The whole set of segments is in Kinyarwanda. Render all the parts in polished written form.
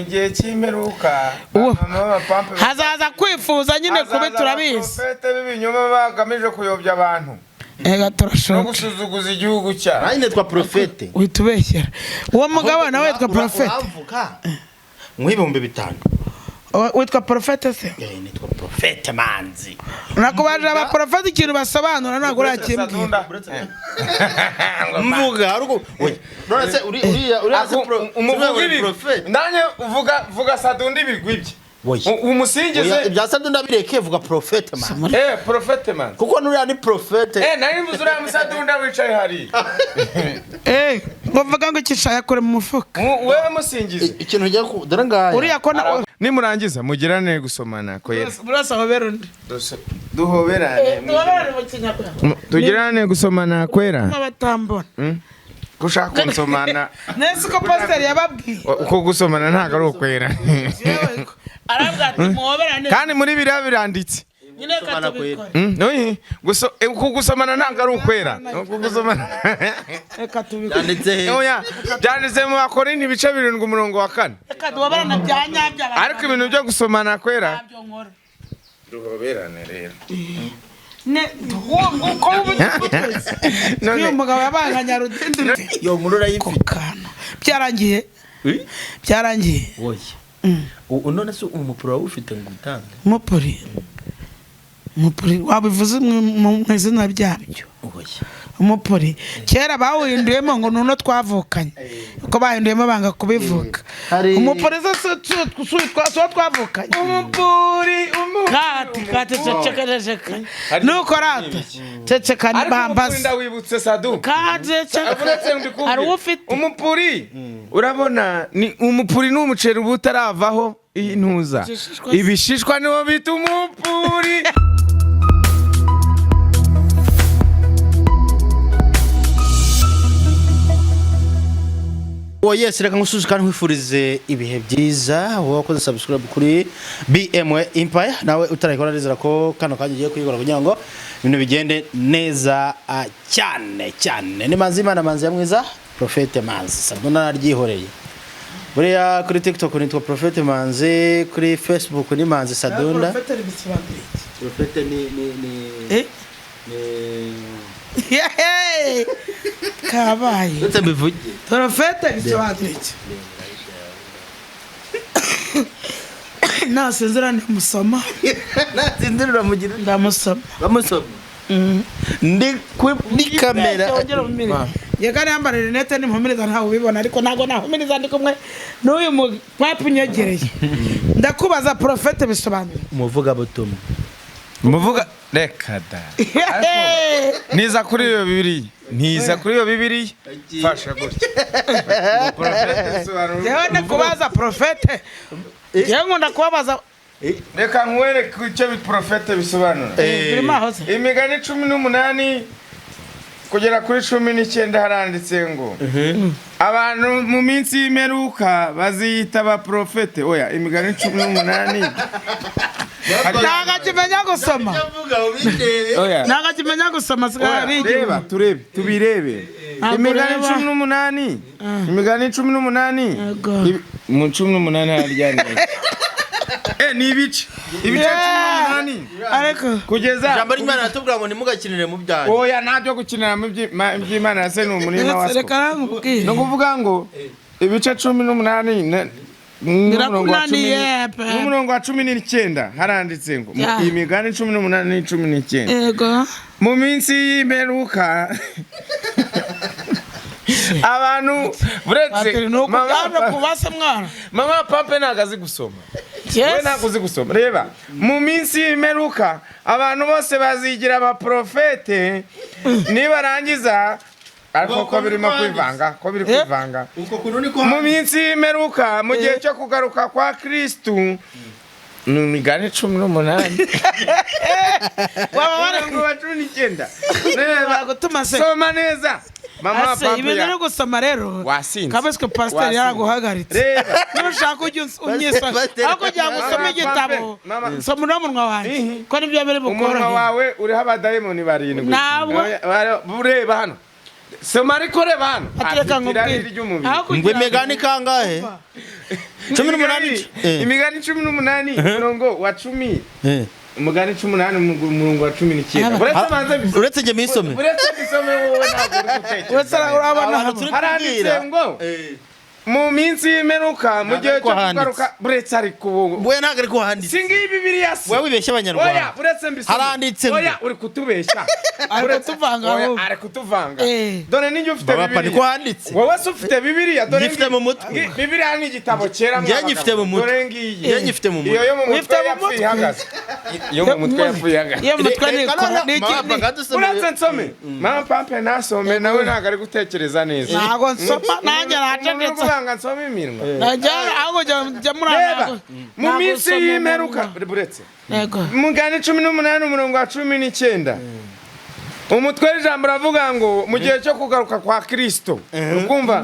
Mu gihe cy'imperuka, Uwo- mama b'abapampe Hazaza kwifuza nyine kubi, hazaza turabizi. abaprofete b'ibinyoma bagamije kuyobya abantu Ega no turashoka. gusuzuguza igihugu cyabo. Nanjye nitwa Profete. Uhita ubeshyera uwo mugabo nawe witwa Profete. Uramvuga nk'ibihumbi 5. Witwa Profete se? Nitwa Profete Manzi. Nakubaje abaprofete ikintu basobanura, ntabwo urakimbwira. Sadunda. Mvuga ariko oya, none se uriya se Umuvuga uri ibi Profete? Nanjye uvuga, vuga Sadunda ibigwi bye. Oya. Umusingize. Oya, ibya Sadunda bireke, vuga Profete Manzi. Profete man. Kuko nuriya ni Profete. Nari mvuze uriya musadunda wicaye hariya. Ngo vuga ngo ikishaya kure mu mufuka. Wewe musingize. Ikintu ugiye ku dore ngaya. Uriya ko na Nimurangiza mugirane gusomana kwera. Burasa hobera undi. Duhoberane. Duhoberane mu Kinyarwanda. Tugirane gusomana kwera. N'abatambona. Gushaka kunsomana. Nese uko pasiteri yababwiye. Uko gusomana ntabwo ari ukwera. Yewe, arabwira ati muhoberane. Kandi muri biriya biranditse. Nyine reka tubikore. Oye, uku gusomana ntabwo ari ukwera. Uku gusomana. Reka tubikore. Yanditse he? Oya, byanditse mu Bakorinto ibice 7 umurongo wa 4. Reka duhoberane bya nyabyo abantu. Ariko ibintu byo gusomana kwera. Ntabyo nkora. Duhoberane rero. Ne uko ubu None uyu mugabo yabaye nka Nyarudindi. Yo nkuru urayifite. Ku kantu byarangiye. Byarangiye. Oya. None se umupuro wawe ufite ngo utange? Umupuri, umupuri wabivuze mu izina ryabyo. Oya. Umupuri kera bawuhinduyemo ngo nuno twavukanye, uko bahinduyemo banga kubivuga. Umupuri se si uwo twavukanye? Umupuri. Kati kati, ceceka ceceka, nuko rata ceceka. Ariko umupuri Bambaza. Ndawibutse, Sadu. Kati ceceka. Uretse mbikubwire. Hari uwo ufite. Umupuri, urabona ni umupuri, ni umuceri uba utaravaho intuza. Igishishwa se. Ibishishwa niwo bita umupuri. Oh yes, reka ngusuze kandi nkwifurize ibihe byiza, wowe wakoze subscribe kuri BMW Empire, nawe utarayikora nizera ko kano kanya ugiye kuyikora kugira ngo ibintu bigende neza cyane cyane. Ni Manzi Imana, Manzi ya mwiza, Profete Manzi. Sabuna naryihoreye. Buriya kuri TikTok nitwa Profete Manzi, kuri Facebook ni Manzi Sadunda. Profete bisobanura iki? Profete ni Eh? ni Yehe! Kabaye. Ndetse mbivuge. Profete bisobanura iki? Nasinzira ndamusoma. Nasinzira uramugira. Ndamusoma. Bamusoma. Ndi kuri kamera. Yega yambara rinete, nimpumiriza ntawe ubibona, ariko ntabwo nahumiriza ndi kumwe n'uyu mupapa unyegereye. Ndakubaza, profete bisobanura? Umuvugabutumwa. Muvuga reka da. Niza kuri iyo Bibiliya, ntiza kuri iyo Bibiliya, fasha gutya. Profete bisobanura- Yewe, ndakubaza profete, yewe nkunda kubabaza. Reka nkwereke icyo profete bisobanura. Birimo aho se? Imigani 18 kugera kuri 19 haranditse ngo abantu mu minsi y'imperuka baziyita abaprofete. Oya, imigani 18. Ntabwo akimenya gusoma. Oya. Ntabwo akimenya gusoma, sigaye Oya, ari reba igihugu. turebe, tubirebe. Ntabwo Imigani ureba. 18, imigani 18. Yego. Mu 18 haryaniye ni ibice 18 Ariko kugeza Ijambo ry'Imana ratubwira ngo ntimugakinire mu byanyu. Oya, ntabyo gukinira mu by'Imana se ni umurima wa reka nkubwire. Ni ukuvuga ngo ibice 18 n'umurongo wa cumi Birakunaniye, pe. n'umurongo wa 19 haranditse ngo Ya. imigani 18 n'19. Yego. Mu minsi y'imperuka abantu buretse Patiri, ni uku mama byaje kubase mwana. Mama Pampe ntabwo azi gusoma. We Yes. ntabwo uzi gusoma. Reba, mu minsi y'imperuka abantu bose bazigira abaprofete, nibarangiza ariko ko birimo kwivanga, ko biri kwivanga. Uko kuntu niko. Mu minsi y'imperuka, mu gihe cyo kugaruka kwa Kristu, ni imigani 18 Waba wari umurongo wa 19. Reba, bagutuma se. soma neza mama. Ase Pampe ibintu uri gusoma rero. Wasinze. Kabeswe pasiteri Wasinze. yaraguhagaritse. Reba. Nushaka ujye unyisoma. Pasiteri- Aho kugira ngo usome Mama igitabo, Pampe, mama. soma uno munwa wanjye. Ihi. Ko nibyo biri Umunwa bukorohe. wawe uriho abadayimoni barindwi. Ntabwo. Ureba hano, soma, ariko reba hano. Ati reka Afite irari nkubwire. ry'umubiri. Aho Ngo kugira ngo imigani kangahe? 18. Imigani 18, umurongo wa 10. Umugani 18, umurongo wa 19. Aba- Uretse banze bisome. Uretse njye misome. Uretse bisome, wowe ntabwo uri gutekereza. Uretse urabona Abantu turi Haranditse kubwira. ngo mu minsi y'imperuka, mu gihe Ntabwo cyo handitse. kugaruka, buretse ariko ubu We ntabwo ariko handitse. Si ngiyi Bibiliya se? Wowe wibeshya Oya, abanyarwanda. uretse mbisome. Haranditse ngo. Oya, uri kutubeshya. Ari Uretse- kutuvanga Oya, ahubwo. ari kutuvanga. Eh. Dore ninjye ufite Baba, Bibiliya. niko handitse. Wowe se ufite Bibiliya? Dore Ngifite ngiyi. mu mutwe. Bibiliya ni igitabo cyera. Njye Mwa ngifite bagabo. mu mutwe. Dore ngiyi. Njye ngifite mu mutwe. Iyo yo mu mutwe Uyifite mu yapfuye mutwe? ihagaze. Iyo mu mutwe yapfuye ihagaze. Iyo mu mutwe Reka nikora noneho, ni iki? mama, kadusomere. Uretse nsome, mama Pampe ntasome, nawe ntabwo ari gutekereza neza. Ntabwo nsoma nanjye, Umuntu uri nacecetse. kuvanga nsome iminwa. Najya ahubwo jya muri Reba, mu minsi y'imperuka, buretse. Yego. Mugani 18, umurongo wa 19, umutwe w'ijambo uravuga ngo mu gihe cyo kugaruka kwa Kirisito. Ukumva,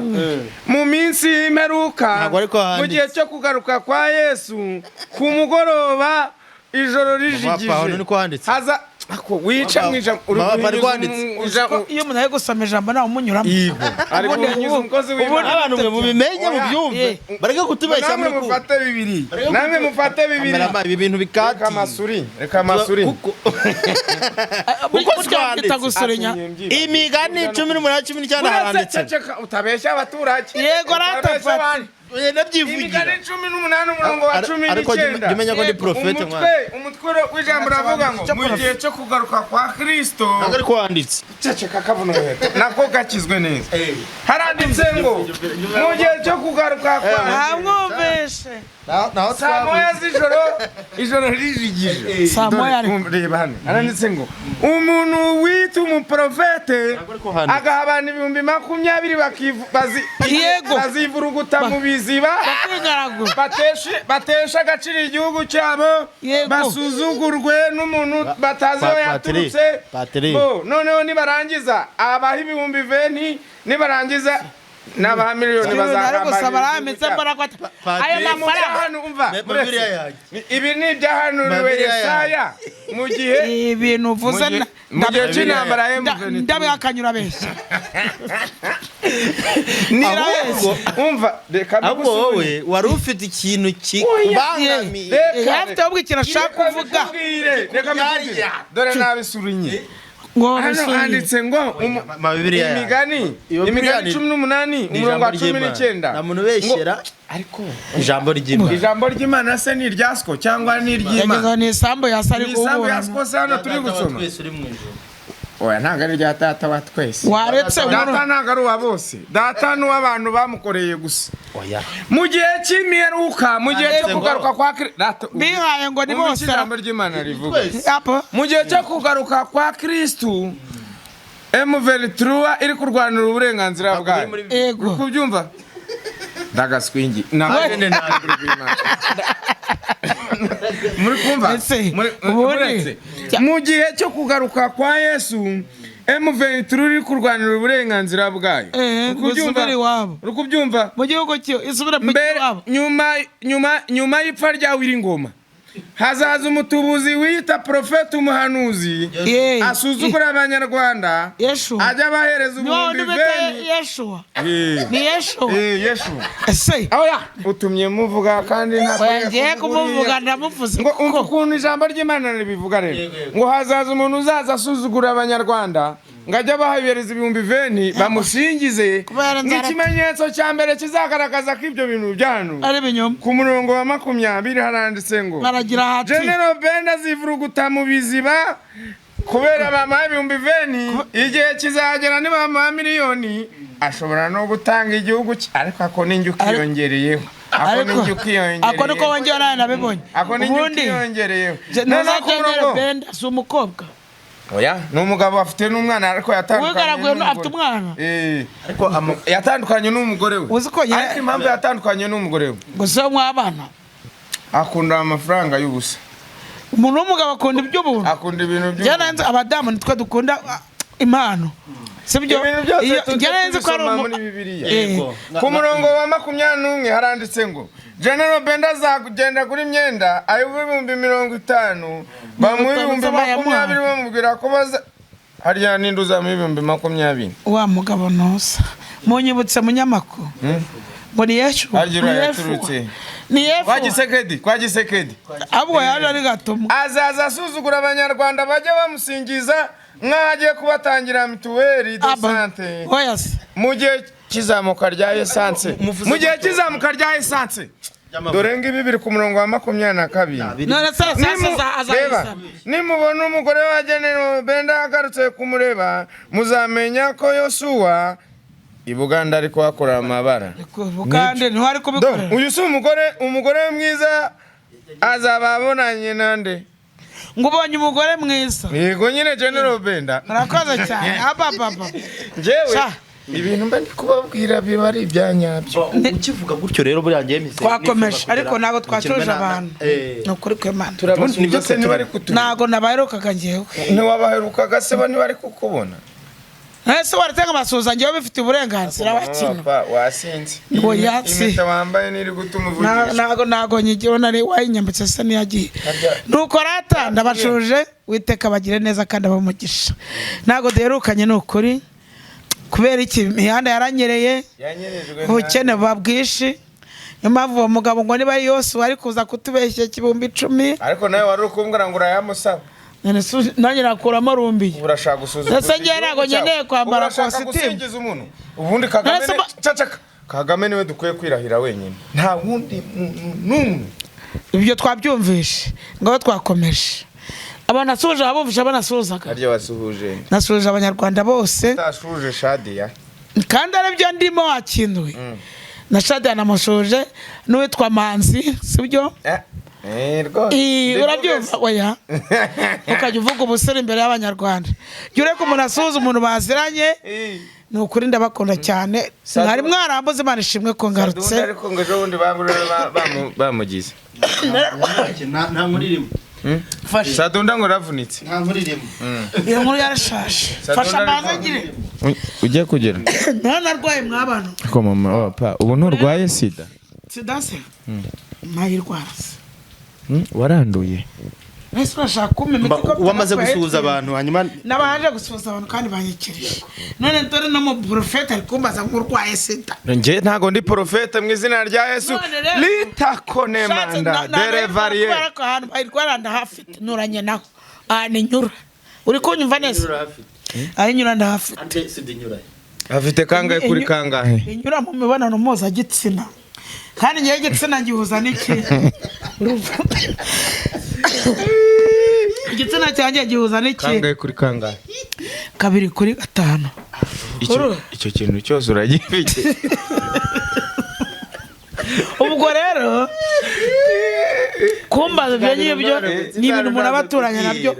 mu minsi y'imperuka, Ntabwo ariko handitse. mu gihe cyo kugaruka kwa Yesu, ku mugoroba, ijoro Papa, rijigije, aho niko handitse. Haza ako wica mu ijambo uri Mama, papa, guhinyuza ariko handitse. Iyo umuntu ari gusoma ijambo ntawe umunyuramo. Yego, ari Ubundi- guhinyuza umukozi w'Imana. Abantu mwe mubimenye, Oya. mubyumve, bareke kutubeshya. Namwe Muri mufate bibiri, namwe mufate bibiri. Kamerama, ibi bintu Reka bikati. amasuri, reka amasuri. Kuko twanditse twanditse. Gusurenya. Imigani 18, 19 Uretse haranditse. ceceka, utabeshya abaturage. Yego, rata Utabeshya fata. abantu. Ndabyivugira. Imigani 18, umurongo wa cumi Ariko jya n'icyenda. umenya ko ndi profete, Umutwe, mwana. umutwe w'ijambo uravuga ngo mu gihe cyo kugaruka kwa Kristo. Ntabwo ariko wanditse. Ceceka, kavuna umuheto nako gakizwe neza. Haranditse ngo mu gihe cyo kugaruka kwa Ntamwumvishe. Saa 1 z'ijoro, ijoro rijigije. Saa 1 Dore, reba hano haranditse ngo umuntu wita umuprofete Ariko handitse. agaha abantu 20,000 Yego. bazivuruguta mu biziba, Kwigaragura. batesha agaciro igihugu cyabo, Yego. basuzugurwe n'umuntu batazi aho yaturutse. Patiri. Bo, noneho nibarangiza abaha 20,000, nibarangiza n'abaha miliyoni, Ibintu ari gusaba bazagambanira igihugu aramitse cyabo. mbona ko Patiri. ayo mafaranga. Hano umva, Bibiliya uretse. yanjye. Ibi ni ibyahanuriwe Bibiliya yanjye. Yesaya mu gihe Ibintu uvuze mu gihe cy'intambara ya M23. Ndabihakanye, urabeshya. Ahubwo umva, reka Ahubwo mbigusubire. wowe wari ufite ikintu kikubangamiye. Reka, Afite ahubwo ikintu ashaka reka kuvuga. mbikubwire, reka mbikubwire. Dore nabisurinye Ngo hano bisubiye. handitse ngo Ma Bibiliya yanjye. imigani Iyo Bibiliya imigani 18, ni umurongo wa ijambo cumi ry'Imana. n'icyenda. Nta muntu ubeshyera Ariko ijambo ry'Imana. Ijambo ry'Imana se ni irya siko cyangwa ni iry'Imana? Yageze ni isambu ya sari Ni isambu ya kuburana. siko se hano turi gusoma? Twese uri mu ijuru. Oya, ntabwo ari irya data wa twese. Waretse Data umuntu. ntabwo ari uwa bose, data ni uw'abantu bamukoreye gusa. Oya. Mu gihe cy'imperuka, mu gihe cyo kugaruka kwa Data, Bihaye ngo ni umva bose. icyo ijambo ry'Imana rivuga. Twese. Apo. Mu gihe cyo kugaruka kwa Kristu, M23 iri kurwanira uburenganzira bwayo. Yego. Uri kubyumva? Ndagaswingi. Muri kumva? Ese, ubundi- Muretse. Mu gihe cyo kugaruka kwa Yesu, M23 iri kurwanira uburenganzira bwayo. Eh, Uri kubyumva? gusubira iwabo. Uri kubyumva? Mu gihugu cyo isubira mu Mbere gihugu. nyuma y'ipfa rya Wiringoma, hazaza umutubuzi wiyita profeti, umuhanuzi, Ye. asuzugura abanyarwanda, Yeshua. ajya abahereza Ni wowe ibihumbi bita veni. Yeshua. Eh, Ni Yeshua. eh, Yeshu Ese oya, utumye muvuga kandi ntabwo oya, ngiye kumuvuga, ndamuvuze. ngo umva ukuntu ijambo ry'Imana ribivuga rero, ngo hazaza umuntu uzaza asuzugura abanyarwanda, ngo ajye abahereza 20,000 bamusingize. Kubera inzara. Nk'ikimenyetso cya mbere kizagaragaza ko ibyo bintu byahanuwe, Ari ibinyoma. ku murongo wa 20 haranditse ngo Baragira hati. General Benda azivuruguta mu biziba kubera bamuha 20,000. Igihe kizagera nibamuha miliyoni ashobora no gutanga igihugu cye. Ariko ako ninjye ukiyongereyeho, ako Ariko ninjye ukiyongereyeho. Ako niko wongera, nawe nabibonye. Ako ninjye Ubundi ukiyongereyeho. Noneho ku General murongo Benda si umukobwa? Oya, ni umugabo, afite n'umwana, ariko yatandukanye Wigaraguye n'umugore. afite umwana? Eh, Ariko yatandukanye n'umugore we. Uzi ko Ariko impamvu yatandukanye n'umugore we, Gusa mwabana. akunda amafaranga y'ubusa. Umuntu w'umugabo akunda iby'ubuntu. Akunda ibintu Njye by'ubusa. nanze abadamu, nitwe dukunda impano, sibyo? Ibintu byose Iyo- njye nanze ko ari tubisoma muri Bibiliya. Eh, Ku murongo wa 21 haranditse ngo General Benda azagenda kuri myenda ayo 50,000, bamuha 20,000, bamubwira ko baza harya ninde uzamuha 20,000? Wa mugabo ntusa munyibutse munyamakuru ngo ni Yeshuwa. Harya uriya Ni Yeshuwa. yaturutse. Ni F. Kwa Gisekedi, kwa Gisekedi. Ahubwo yaje ari gatumwa. Azaza asuzugura abanyarwanda, bajye bamusingiza nk'aho agiye kubatangira mituweli de sante Oya se. Mu gihe cy'izamuka rya esanse, Muvuze mu gihe gutyo. cy'izamuka rya esanse, dore ngibi biri ku murongo wa 22. None se sasa Reba, azayisaba. nimubona umugore wa General Benda agarutse kumureba, muzamenya ko Yosuwa i Buganda ari kuhakora amabara. Bugande niho ari Do, kubikorera. uyu si umugore, umugore mwiza azaba abonanye nande? Ngo ubonye umugore mwiza. Yego nyine, General Benda. Murakoze cyane, abababa. Njyewe Sha. ibintu mba ndi kubabwira biba ari ibyanyabyo. Ukivuga gutyo rero, buriya njyewe mpise Twakomeje nifuza ariko kugera ntabwo mu kintu twacuruje abantu. Ni ukuri kw'Imana. Turabasuhuza se ntibari kutu Ntabwo nabaherukaga njyewe. Ntiwabaherukaga se, bo ntibari kukubona? Ese waratanga amasuhuza njyewe bifite uburenganzira wakina? Papa, wasinze. Oya, si. Impeta wambaye niri gutuma uvugisha. Ntago nyigira nari wayinyambitse se niyagiye. Harya- Nuko rata ndabashuje, witeka bagire neza kandi abamugisha. Ntabwo duherukanye, ni ukuri, kubera iki? Imihanda yaranyereye. Yanyerejwe. Ubukene buba bwinshi, niyo mpamvu uwo mugabo ngo niba ari yose wari kuza kutubeshya 10,000. Ariko nawe wari ukumbwira ngo urayamusaba. None se nanjye nakuramo rumbiye? Ubu urashaka gusuzugura Ese njyewe ntabwo igihugu cyawe. nkeneye kwambara Ubu urashaka kositimu. gusingiza umuntu. Ubundi Kagame Ese cacaka, Kagame niwe dukwiye kwirahira wenyine, nta wundi muntu n'umwe. Ibyo twabyumvishe, ngaho twakomeje. Abantu nasuhuje abumvishe abanasuhuzaga. Harya wasuhuje? Nasuhuje abanyarwanda bose. Utasuhuje Shadiya? Kandi aribyo ndimo wakinduye, na Shadiya namushuje, n'uwitwa Manzi, sibyo? Eh, eh, rwose. Ii, urabyumva? Oya, ukajya uvuga ubusore imbere y'abanyarwanda, jya ureka umuntu asuhuza umuntu baziranye. Ii. Ni ukuri ndabakunda cyane. Mwari mwarambuze, Imana ishimwe ko ngarutse. Sadunda ariko ngo ejo bundi bamugize. Nta nkuru irimo. Sadunda ngo aravunitse. Nta nkuru irimo. Iyo nkuru yarashaje. Fasha Sadunda amazi agire. Ujye kugera. Nta narwaye mwabano. Ariko mama wa pa, ubu nturwaye sida? Sida se ntayirwara se? Waranduye. Ese urashaka kumpa imiti ko Wamaze mfite gusuhuza abantu hanyuma? Nabanje gusuhuza abantu kandi banyikirije, none dore no mu porofeti ari kumbaza ngo urwaye sida. Njye ntago ndi porofete, mu izina rya Yesu. None rero- Litakone manda derevariye. Kubera ko ahantu bayirwara ndahafite, nuranye naho ahantu inyura, uri kunyumva neza? Aho inyura ndahafite. Sida inyura? Afite kangahe kuri kangahe? Inyura mu mibonano mpuzagitsina, kandi ngewe igitsina gihuza n'iki? Urumva? Igitsina cyanjye gihuza n'iki? Kangahe kuri kangahe? 2 kuri 5. Icyo kintu cyose uragifite. Ubwo rero kumbaza ibyo ngibyo ni ibintu umuntu aba aturanye nabyo,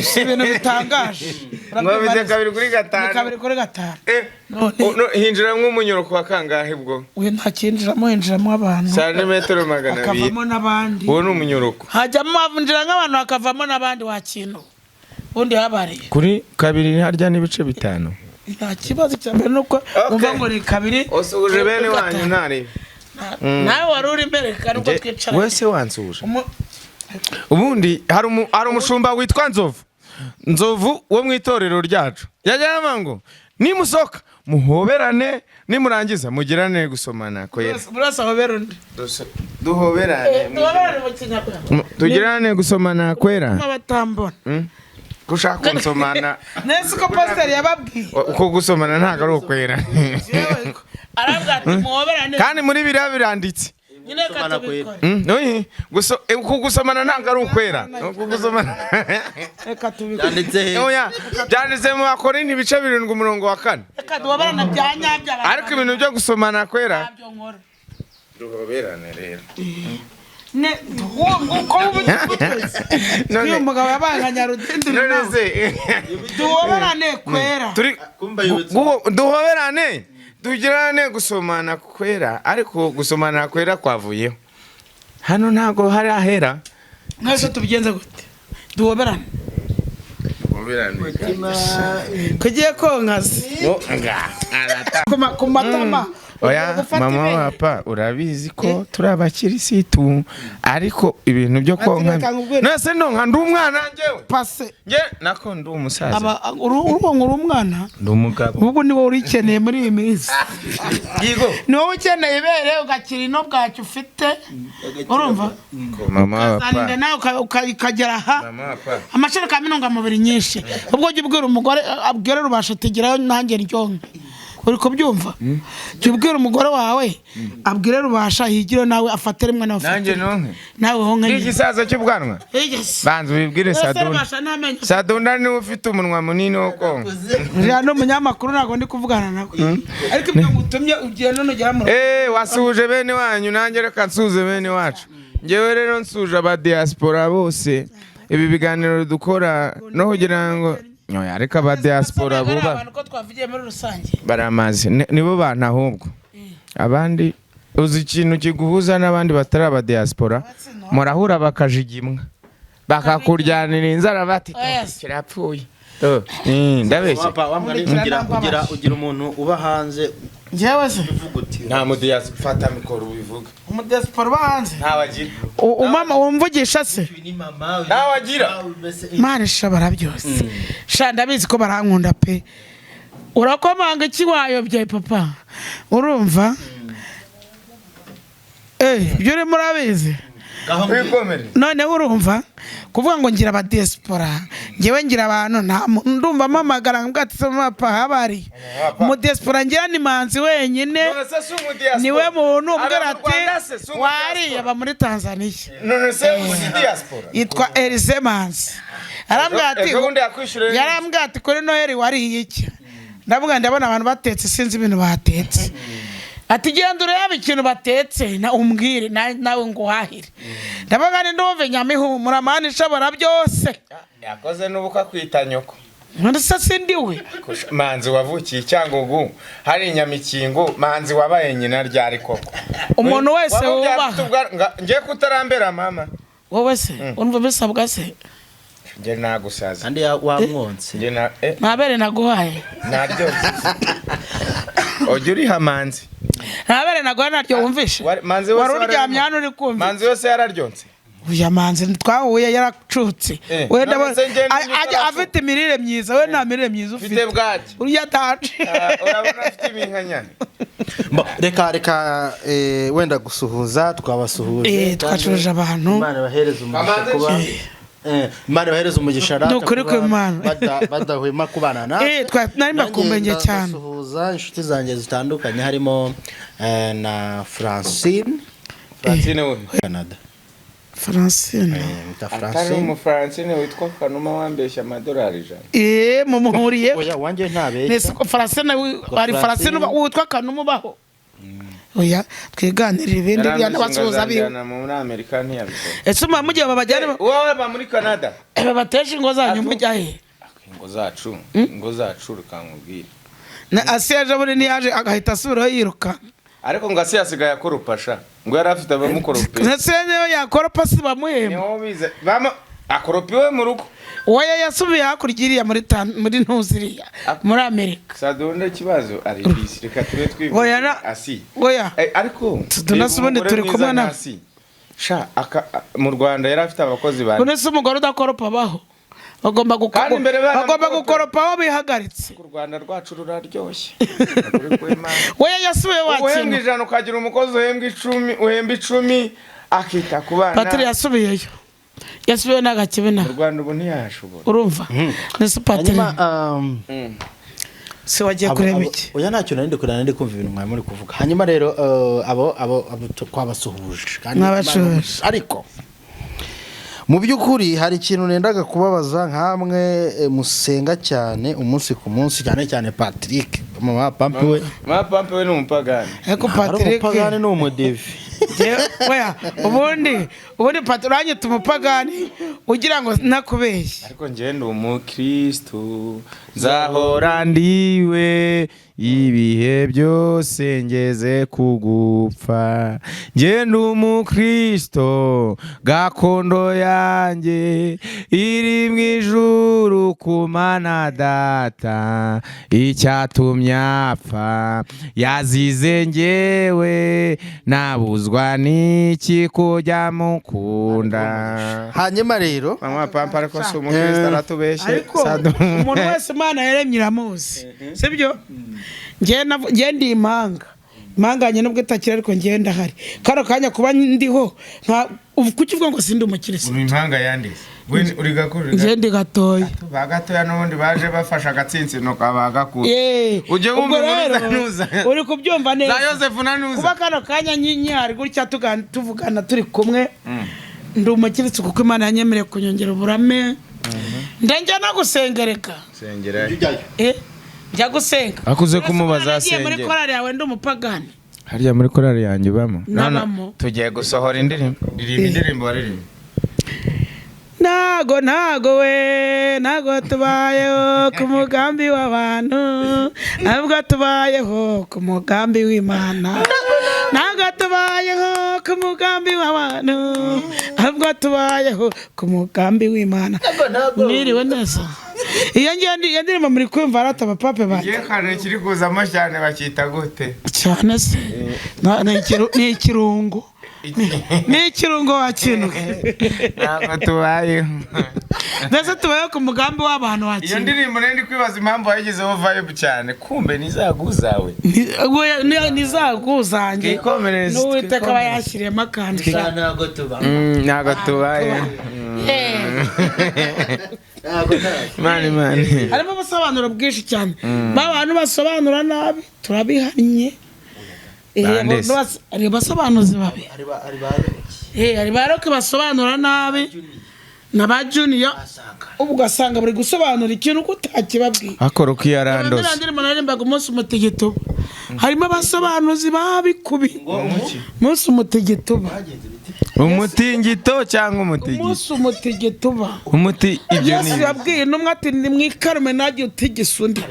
si ibintu bitangaje. Ngo bite 2 kuri Ni 5? 2 kuri 5. Eh, None- no, hinjiramo umunyuro kwa kangahe ubwo? We ntakinjiramo, hinjiramo abantu Santimetero 200. hakavamo n'abandi. Uwo ni umunyuruko. Hajyamo, hinjira nk'abantu hakavamo n'abandi, wakintu ubundi habariye. Kuri kabiri harya n'ibice bitanu. Nta kibazo, cya mbere ni uko wumva ngo ni kabiri Usuhuje bene kuri wanyu gatanu. ntari? Nawe wari uri imbere kandi ubwo twicaranye. Wese wansuhuje. Ubundi hari umushumba witwa Nzovu, Nzovu wo mu itorero ryacu, yajya yama ngo nimusohoka muhoberane, nimurangiza mugirane gusomana kwera. Buri wese ahobera undi. Duhoberane. Duhoberane mu Kinyarwanda. Tugirane gusomana kwera. N'abatambona. Gushaka kunsomana. Nese uko pasiteri yababwiye. Uko gusomana ntabwo ari ukwera. Yewe, aravuga ati muhoberane. Kandi muri biriya biranditse. Nyine reka tubikore. Oyi, uku gusomana ntabwo ari ukwera, uku gusomana. Reka tubikore. Yanditse he? Oya, byanditse mu Bakorinti ibice 7 umurongo wa 4. Reka duhoberane bya nyabyo abantu. Ariko ibintu byo gusomana kwera. Ntabyo nkora. Duhoberane rero. Ne wumva uko ubu None uyu mugabo yabaye nka Nyarudindiri none nawe. se Duhoberane kwera. Turi Kumba yubitse. Duhoberane, tugirane gusomana kwera, ariko gusomana kwera kwavuyeho hano, ntabwo hari ahera. Mwese tubigenze gute? Duhoberane. Kugiye konkazi ku matama. Oya, Gufata mama ibere. wapa, urabizi ko turi abakirisitu, ariko ibintu byo konka Ati, reka nkubwire. Nase nonka ndi umwana njyewe? Pase. Nge nako ndi umusaza. Aba urubongo uri umwana. Ndi umugabo. Ubwo ni wowe urikeneye muri iyi minsi. Yego. Ni wowe ukeneye ibere, ugakira ino bwacyo ufite, urumva? Mama Ukazarinda wapa. nawe ukagera aha. Mama wapa. Amashereka y'intungamubiri nyinshi. Ubwo ujya ubwira umugore, abwira rubasha tugerayo nanjye ryonke, uri kubyumva? Jya ubwira umugore wawe abwire rubasha yigire nawe afate rimwe, nawe afate Nanjye nonke. nawe honke. Ndi igisaza cy'ubwanwa. Yes. Banza ubibwire Ese Sadunda. rubasha ntamenyo? Sadunda niwe ufite umunwa munini wo konka. Uriya ni umunyamakuru, ntabwo ndi kuvugana nawe, ariko ibyo ngutumye ugenda nugera mu rugo. Wasuhuje bene wanyu, nanjye reka nsuhuze bene wacu. Ngewe rero nsuje aba diaspora bose. Ibi biganiro dukora no kugira ngo oya, ariko aba diaspora Ntabwo ari buba abantu ko twavugiye muri rusange. Baramaze. Nibo bantu ahubwo. Abandi uzi ikintu kiguhuza n'abandi batari aba diaspora, murahura bakajigimwa, bakakuryanira inzara bati Yes. kirapfuye. Oh, ndabeshya? Wapa, wa mugani, ugira umuntu uba hanze Njyewe se? uvuga uti Nta mudiaspora, fata mikoro ubivuga. Umudiyasipora uba hanze? Ntawagira. Umama wumvugisha se? "Uyu ni mama, uyu ni Nawe agira. mama, mbese Mana ishobora byose, sha ndabizi ko barankunda pe. Urakomanga iki? Wayobye papa, urumva? Ibyo urimo urabizi. Ngaho mbwira. Wikomere. Noneho urumva kuvuga ngo ngira abadiyasipora, ngewe ngira abantu, nta ndumva mpamagara ngo ati papa habari umudiyasipora ngira ni Manzi wenyine. None se si umudiaspora? Niwe muntu umbwira Aba mu ati Rwanda se, si umudiaspora? wariye aba muri Tanzania. None se uzi diaspora? Yitwa Elise Manzi, arambwira ati Ejo bundi yakwishyuriye. Yarambwira ati kuri Noheli wariye iki? Ndavuga ndabona abantu batetse, sinzi ibintu batetse. Ati genda urebe ikintu batetse na umbwire nawe nguhahire. Ndavuga ni ndumva inyama ihumura, Mana ishobora byose. Yakoze n'ubukwe akwita nyoko. None se sindiwe? Manzi wavukiye i Cyangugu hari inyamikingo, Manzi wabaye nyina ryari koko? Umuntu wese Wamubyaye wubaha. afite ngiye kutarambera mama. Wowe se urumva bisabwa se? Nge nagusaza. Kandi wamwonse. Nge na Nta naguhaye. Naryo ujya uriha Manzi. Nta naguhaye, naryo wumvishe. Manzi wese Wari uryamye wararimo. hano uri kumva? Manzi wese yararyonse. Uya Manzi twahuye yaracutse. We None ndabona se njye ajya nitaracuka. afite imirire myiza, we nta mirire myiza Mfite ufite. bwaki. Uriya taje. Ah, urabona afite iminkanyari. Bo, reka wenda gusuhuza twabasuhuje. Twacuruje abantu. Imana ibahereze umugisha Kamanzi kuba Imana ibahereze umugisha rata Ni ukuri kuba kw'Imana. badahwema kubana natwe. Nari mbakumbuye Nanjye cyane. ndasuhuza inshuti zanjye zitandukanye harimo na Francine. Francine we. Canada. Francine. Mwita Atari Francine. Umufrancine witwa Kanuma wambeshya amadolari 100. Mumuhuriye. Oya, wanjye ntabeshya. Nese ko Francine ari Francine witwa Kanuma ubaho? Oya, twiganirira ibindi bya n'abasuhuza biwe. Yarambeshya muri Amerika ntiyabikora. Ese muba mugiye babajyane Wowe aba muri Canada. babateshe ingo zanyu mujya he? Ingo zacu rukangubwira. Na Asiya ejo bundi ntiyaje agahita asubiraho yiruka? Ariko ngo Asiya asigaye akoropasha, ngo yari afite abamukoropera. Ndetse niyo yakoropa si bamuhemba. Niho bize bama akoropa iwe mu rugo. Oya, yasubiye hakurya iriya muri muri ntuziriya muri Amerika. Sadunda ikibazo ari bisi, reka tube Oya, twivugira Asiya. Oya. Ariko Sadunda reba se ubundi umugore turi mwiza kumwe nka Asiya. Sha mu Rwanda yari afite abakozi bane. None se umugore udakoropa abaho? Bagomba Kandi mbere bagomba baramukoropa. gukoropa aho bihagaritse. U Rwanda rwacu ruraryoshye. Ukuri kw'Imana. Oya, yasubiye Uhembwa wakina. 100 ukagira umukozi uhembwa 10, uhemba 10 akita ku bana. Patiri yasubiyeyo, yasubiyeyo n'agakibina. U Rwanda ubu ntiyashobora. Urumva nese patiri? Hanyuma Si wagiye kureba iki? Oya, ntacyo nari ndi kureba, nari ndi kumva ibintu mwari muri kuvuga. Hanyuma rero abo twabasuhuje kandi Mwabasuhuje. Ariko mu by'ukuri hari ikintu nendaga kubabaza nkamwe musenga cyane umunsi ku munsi, cyane cyane Patrick, mama Pampi we. Mama Pampe we ni umupagani. Ariko Ari Patrick umupagani, ni umudive. Oya, ubundi Patrick uranyita umupagani ugira ngo nakubeshye. Ariko njye ndi umukristu. Nzahora ndiwe ibihe byose ngeze kugupfa. Ngenda umukristo, gakondo yanjye iri mu ijuru ku Mana Data. Icyatumye apfa yazize njyewe, nabuzwa n'iki kujya mukunda? Hanyuma rero Mama Pampa, ariko si umukristo, aratubeshye. Ariko umuntu wese Imana yaremye iramuzi, sibyo? Njye ndi impanga, impanga yanjye nubwo itakiri, ariko njye ndahari kano kanya kuba ndiho. Kuki uvuga ngo sindi umukirisitu? Uri impanga yanditse, uri gakuru? Njye ndi gatoya. Ba gatoya n'ubundi baje bafashe agatsinsino ka ba gakuru. Ujye Ubwo wumva inkuru rero za Nuza. uri kubyumva neza. Za Yosefu na Nuza. Kuba kano kanya nyihari gutya tuvugana turi kumwe, ndi umukirisitu kuko Imana yanyemereye kunyongera uburame. Njya no gusengereka. Sengera. Njya gusenga. Akuze kumubaza. Nagiye muri Asengera. korali yawe, ndi umupagani. Harya muri korali yanjye ubamo? Nabamo. Tugiye gusohora indirimbo, ririmba indirimbo waririmba. Ntago, ntago we, ntago tubayeho ku mugambi w'abantu, ahubwo tubayeho ku mugambi w'Imana. Ntago tubayeho ku mugambi w'abantu, ahubwo tubayeho ku mugambi w'Imana. Mwiriwe neza. Iyo ngiyo iyo ndirimbo muri kumva arata abapape banjye. Igihe kare kiri kuzamo cyane bakita gute? Cyane se. Ni ikirungo, ni ikirungo wakinwe. Ntabwo tubayeho. Mbese tubayeho ku mugambi w'abantu Iyo wakinwe. ndirimbo nari ndi kwibaza impamvu wayigizeho vibe cyane, kumbe nizaguzawe. Nizaguzange. Twikomereze, N'Uwiteka aba twikomereze. yashyiriyemo akantu. Ntabwo tuba Ntabwo tubayeho. Ntabwo ntabwo. Imana, Imana. Harimo ubusobanuro bwinshi cyane. Ba bantu basobanura nabi turabihannye. Bande se? Hari abasobanuzi babi. Ari ba ari ba Hari ba roke basobanura nabi na ba junior, ubwo ugasanga bari gusobanura ikintu uko utakibabwiye. Akora uko yarandose. Ndirimbo ndirimbo naririmbaga umunsi umutigito, harimo abasobanuzi babikubi umunsi umutigito uba. Umutingito cyangwa umutigito? Umunsi umutigito uba. Umuti ibyo Yesu ni yabwiye intumwa ati: "Nimwikarume ntajye utigisa undi."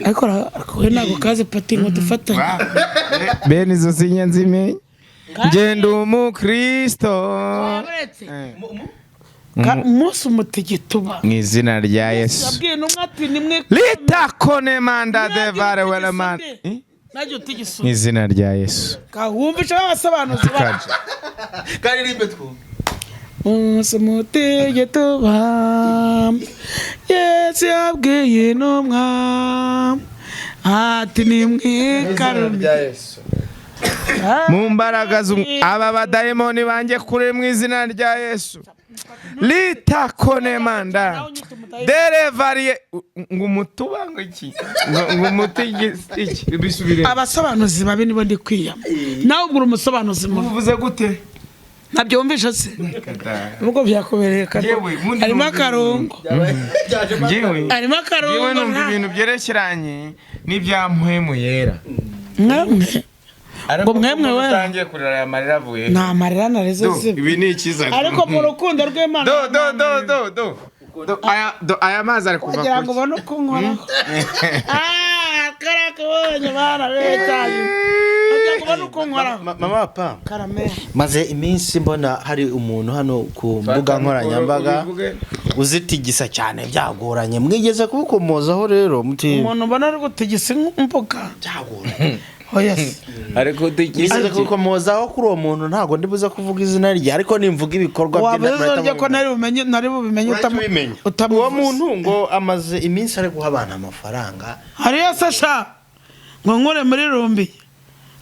Ariko ariko we ntabwo kazi pati ngo dufatanye. Bene izo sinya nzimenye, ngenda umukristo. Uretse umunsi umutigito uba. Mu izina rya Yesu. Yabwiye intumwa ati: "Nimwikarume Lita kone manda de vare weleman. ntajye utigisa Mu undi." izina rya Yesu. Wumvisha abasobanuzi bacu. Karirimbe twumve. Umunsi umutigito uba, Yesu yabwiye intumwa ati: "Nimwikarume." Mu mbaraga aba badayimoni banjye kure mu izina rya Yesu. Lita kone manda derevariye ngo umutuba ngo iki ngo umuti iki bisubire. Abasobanuzi babi nibo ndi kwiyama. Nawe ubwo uri umusobanuzi mubi. Uvuze gute? Ntabyo wumvishe se? Ubwo byakubereye kare. Yewe, ubundi Harimo numva akarungo. Njyewe Harimo njyewe akarungo. numva ibintu byerekeranye n'ibya mpwemu yera. Mwemwe Ariko Ngo mwemwe kuko wera. utangiye kurira, aya marira avuye he? Nta marira narize. Do, Ziba. ibi ni ikiza. Ariko mu rukundo rw'Imana. Do do do do do Do, aya do, aya mazi ari kuva Kugira ngo kuki? ubone uko nkoraho. Ah, kariya kabonye bana betaye, kugira ngo ubone uko nkoraho. Mama pa Karameri. Maze iminsi mbona hari umuntu hano ku mbuga nkoranyambaga Ubivuge. uzitigisa cyane byagoranye, mwigeze kubukomozaho rero muti Umuntu ubona ari gutigisa imbuga? Byagoranye. Oya se. Ariko utigisa Mwigeze kubukomozaho kuri uwo muntu, ntabwo ndibuze kuvuga izina rye, ariko nimvuga ibikorwa bye Wabuze murahita ryo ko mubimenya. nari bumenye, nari bubimenye. Urahita ubimenya. Utamuvuze. Uwo muntu ngo amaze iminsi ari guha abantu amafaranga. Hariyo se sha ngo nkure muri rumbi,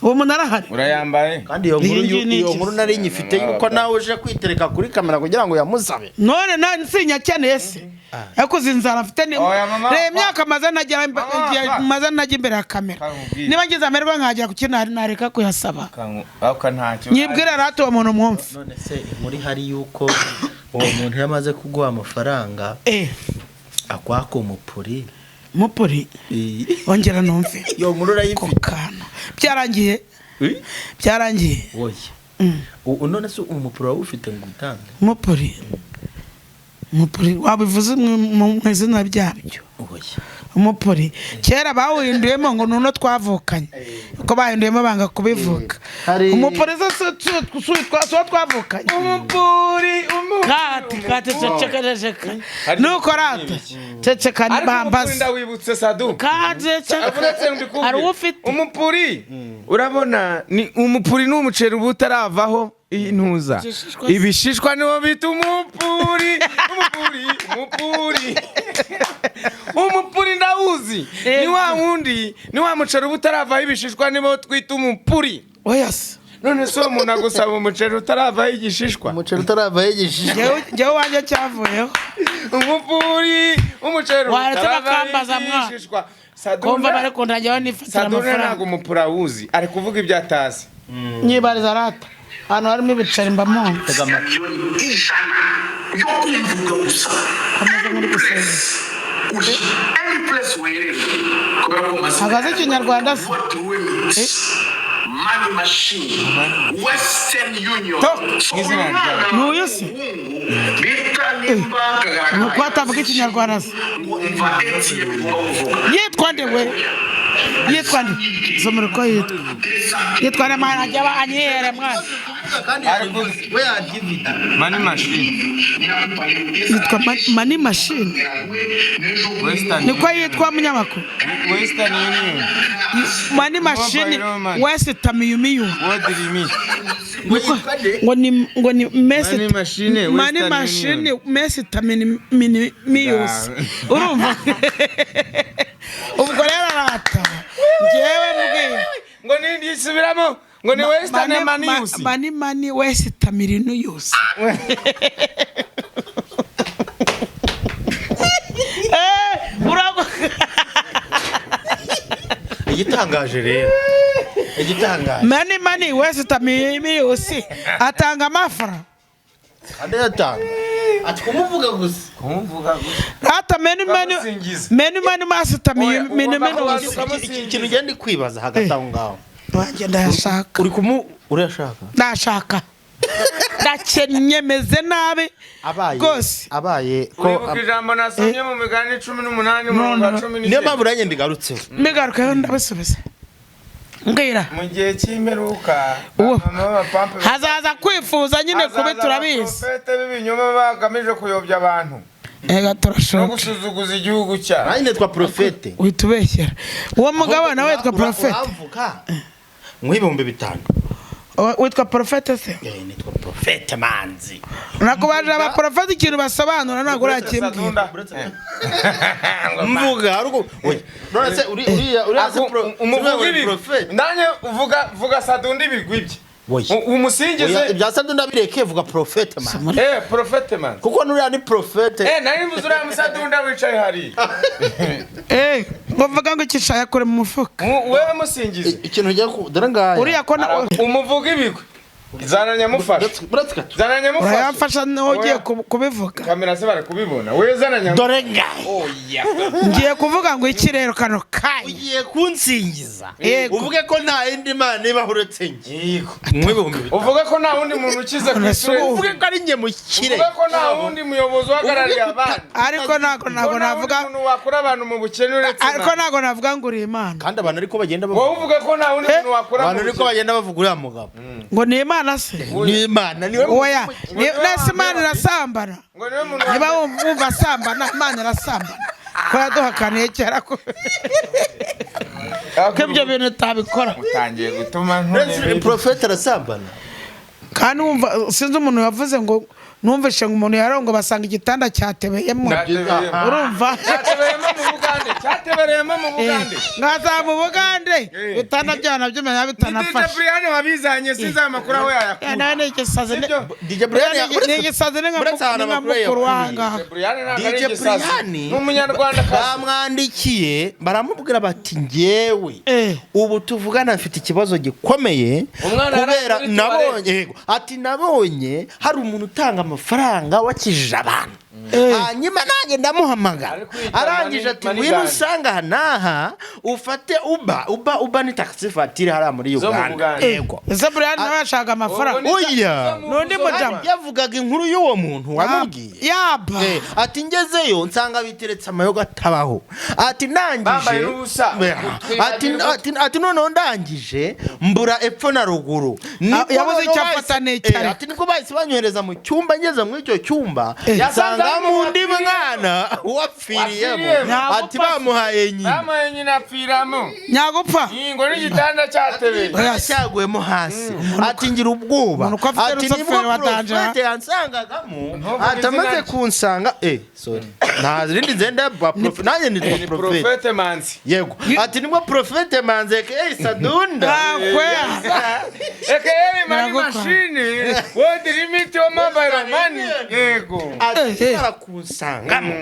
uwo muntu arahari. Urayambaye. Kandi iyo nkuru Iyi ngiyi ni iyo iki? nkuru nari nyifite yuko nawe uje kwitereka kuri kamera kugira ngo yamusabe. None na sinyakeneye se? Yakoze inzara afite ni Oya, mama, reba imyaka maze nagera Mama, igihe pa. maze najya imbere ya kamera. Kakubwire. Niba ngize amerwe nkagera ku kintu nareka kuyasaba. Ako ntacyo. Nyibwira rata uwo muntu mwumve. None se inkuru ihari yuko uwo muntu yamaze kuguha amafaranga akwaka umupuri? Mupuri? Ongera numve. Iyo nkuru Ako urayifite? kantu byarangiye, byarangiye. Oya. None se umupuri waba ufite ngo utange? Mupuri. Umupuri wabivuze mu izina ryabyo. Umupuri kera bawuhinduyemo ngo nuno twavukanye, uko bahinduyemo banga kubivuga. Umupuri si uwo twavukanye. Umupuri. Kati kati, ceceka ceceka, nuko rata ceceka. Ariko umupuri Bambaza. Ndawibutse, Sadu. Kati ceceka. Uretse mbikubwire. Hari uwo ufite. Umupuri, urabona, ni umupuri, ni umuceri uba utaravaho intuza. Igishishwa se. Ibishishwa niwo bita umupuri. Umupuri, umupuri, umupuri ndawuzi, ni wa wundi, ni wa muceri uba utaravaho ibishishwa, niwo twita umupuri. Oya se. None se uwo muntu agusaba umuceri utaravaho igishishwa? Umuceri utaravaho igishishwa. Njyewe wanjye cyavuyeho. Umupuri, umuceri Waretse utaravaho bakambaza mwa. igishishwa. Kumva bari kundangira nifatira Saduna ntabwo amafaranga. umupuri awuzi, ari kuvuga ibyo atazi. Nyibariza rata, ahantu harimo ibiceri mba mwumva. Tega amatwi. 100 000 yo kumvuga gusa. Ameze nk'uri gusenga. Uri any place uherereye, kubera ko umaze Ntabwo azi Ikinyarwanda se? What remix money machine Western Union. Talk. So, Izina uyu mwana Ni uyu se? w'umuhungu bita nimba Ni uko atavuga Ikinyarwanda se? Ngo umva ATM igomba kuvuga. Yitwa nde we? Yitwa nde? Somera uko yitwa. Yitwa nde mwana? Ajya anyihere mwana. We yabyivida. Money machine. Yitwa Money Machine. Western. Niko yitwa, munyamakuru? Western Union. Money Machine. Mobile money. Wese tamiyumiyu. World Remit. Ngo ni Messi. Money Machine, Money Western Machine. Union. Messi taminimiyusi. Urumva ubwo rero arata njyewe mbwiye. Ngo ni yisubiramo ngo ni Western Manius. Mani mani wese tamirinuyusi. Uragwa. Igitangaje rero, igitangaje. Mani mani wese tamimiyusi atanga amafara. Kandi yatanga ati kumuvuga gusa. Kumuvuga gusa. Rata mani mani. Ukamusingiza. Mani mani masi Oya, tamimiyusi. ugomba Ikintu ugenda kwibaza hagati aho ngaho. Wanjye ndayashaka. Uri kumu urayashaka? Ndashaka, ndakennye, meze nabi. Abaye Rwose. Abaye ko Uribuka ijambo nasomye mu migani 18 umurongo wa cumi Niyo n'icyenda? mpamvu nanjye mbigarutseho. Migarukayo ndabisubiza, mbwira. Mu gihe cy'imperuka Uwo. mama b'abapampe Hazaza kwifuza nyine kubi. Hazaza Turabizi. abaprofete b'ibinyoma bagamije kuyobya abantu Ega no turashoka. gusuzuguza igihugu cyabo. Nanjye nitwa Profete. Uhita ubeshyera uwo mugabo nawe witwa Profete. Uramvuga nk'5000. Witwa Profete se? Nitwa Profete Manzi. Nakubaje abaprofete ikintu basobanura, ntabwo urakimbwira. Sadunda. Mvuga ariko oya, none se uri uriya uriya se Umuvuga uri ibigwi. Profete? Nanjye uvuga, vuga Sadunda ibigwi bye. Oya. Umusingize. Oya, ibya Sadunda bireke, vuga Profete Man. Profete man. Kuko nuriya ni Profete. Nari mvuze uriya musadunda wicaye hariya. Ngo mvuga ngo ikishaya kure mu mufuka. Wewe musingize. Ikintu ugiye ku dore ngaya. Uriya ko na Umuvuga ibigwi, zana nyamufasha. Buretse gato. Zana nyamufasha. Urayamfasha niho ugiye Oya. kubivuga. Kamera se bari kubibona? Wewe zana nyamufasha. Dore ngaya. Oya. Ngiye kuvuga ngo iki rero kano kanya? Ugiye kunsingiza. Yego. Uvuge ko nta yindi mana ibaho uretse njye. Yego. Nk'ibihumbi bitanu. Uvuga ko nta wundi muntu ukize ku isi uretse- Uvuge ko ari njye mukire. Uvuga ko nta wundi muyobozi uhagarariye abandi. Ariko ntabwo Ko nta wundi navuga. muntu wakura abantu mu bukene uretse Ariko Imana. ntabwo navuga ngo uri Imana. Kandi abantu ariko bagenda Wowe bavuga. uvuga ko nta wundi muntu wakura mu Abantu ariko bukene. bagenda bavuga uriya mugabo. Ngo ni Imana se? Ni Imana niwe. Oya, nese Imana irasambana? Ngo niwe muntu Niba wumva asambana, Imana irasambana ko yaduhakaniye kera ko ibyo bintu utabikora. Utangiye gutuma ntunebe. Profete arasambana. Kandi wumva, sinzi umuntu yavuze ngo numvishe ngo umuntu yarongo basanga igitanda cyatebeyemo. Cyatebereyemo. Urumva? Cyatebereyemo mu Bugande. Cyatebereyemo mu Bugande. Nkaza mu Bugande. Ibitanda byabo nabyo menya Ni DJ bitanafashe. Brian wabizanye, sinzi ayo makuru aho yayakura. Nawe ni igisazi. Sibyo? DJ Brian Ni igisazi, ni nka Uretse ahantu ni nka amakuru mukuru yakuye. w'ahangaha. DJ Brian ntabwo ari DJ igisazi. Brian Ni umunyarwandakazi. bamwandikiye baramubwira bati ngewe ubu tuvugana mfite ikibazo gikomeye. Umwana yari Kubera ari kuri nabonye toilette. yego, ati nabonye hari umuntu utanga amafaranga wakijije abantu, hanyuma nanjye ndamuhamagara. Ari kwita Arangije ati Money ngwino Guy. Nusanga aha n'aha ufate uba uba uba ni taxi voiture hariya muri Zo mu Uganda. Buganda. Yego. Ese Brian nawe yashaka amafaranga? Oya. N'undi mujama. Yavugaga inkuru y'uwo muntu wamubwiye. Yaba. Ati ngezeyo nsanga biteretse amayoga atabaho, ati ndangije Bambaye n'ubusa. Ati noneho ndangije mbura epfo na ruguru. Nibwo Yabuze icyo noneho afata n'icyo areka. Ati nibwo bahise banyohereza mu cyumba, ngeze muri icyo cyumba Yasanze nsangamo harimo undi mwana wapfiriyemo. Wapfiriyemo. Ati bamuhaye nyina. Bamuhaye nyina apfiramo. Nyagupfa. Ngo n'igitanda cyatebeye. Oya. Cyaguyemo hasi, ati ngira ubwoba. Umuntu uko afite Ati rusufero nibwo wa danger. porofete yansangagamo. Ntuvuge Ati amaze izina rye. kunsanga, sorry, nta rindi nzenda ba profe, nanjye nitwa Ni profete. Profete Manzi. Yego, ati nibwo profete Manzi aka Sadunda. Akwe. Aka Mani Biragukora. Machine World Limit wa Mobile Money, yego. Ati akimara kunsangamo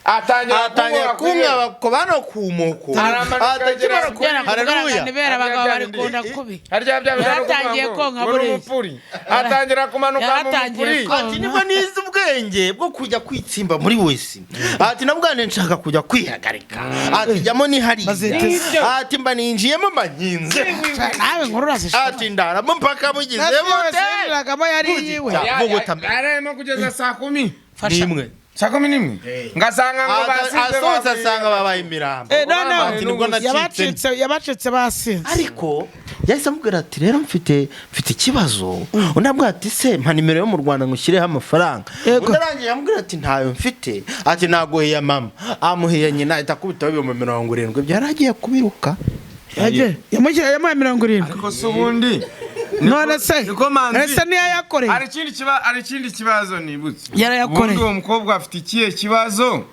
atangira atangira kunywa kunywa bano ku moko. Aramanuka Ati akimara agera Haleluya. Nibera abagabo barikunda kubi. Harya bya bintu Yaratangiye kuvuga ngo konka ngo ni buriya. umupuri, atangira kumanuka mu Yaratangiye mupuri. konka. Ati nibwo nize ubwenge bwo kujya kwitsimba muri wese, ati nabwo nshaka kujya kwihagarika, ati jyamo ni hariya. Baziteze. Ati mba ninjiyemo mba nkinze. Nawe inkuru urazishobora. Ati ndaramo mpaka bugize Nasi yose yinjiragamo yari iyiwe. Bogota. Yararimo kugeza saa 10. Fasha. Nimwe. Saa 11 ngasanga ngo basize Asohotse bapfiriye. asanga babaye imirambo. No, no. Ati nibwo nacitse. Yabacitse basinze. Ariko yahise amubwira ati rero mfite ikibazo. Undi amubwira ati se mpa nimero yo mu Rwanda ngo ushyireho amafaranga. Yego. Undi arangije amubwira ati ntayo mfite, ati naguhiye mama, amuhiye nyina, ahita akubitaho 70,000, ibyo yari agiye kubiruka. Yamushyira yamuhaye 70. Ariko se ubundi None se niko Manzi. ese niyo yakoreye? Hari ikindi kibazo nibutse. Yarayakoreye. Ubundi uwo mukobwa afite ikihe kibazo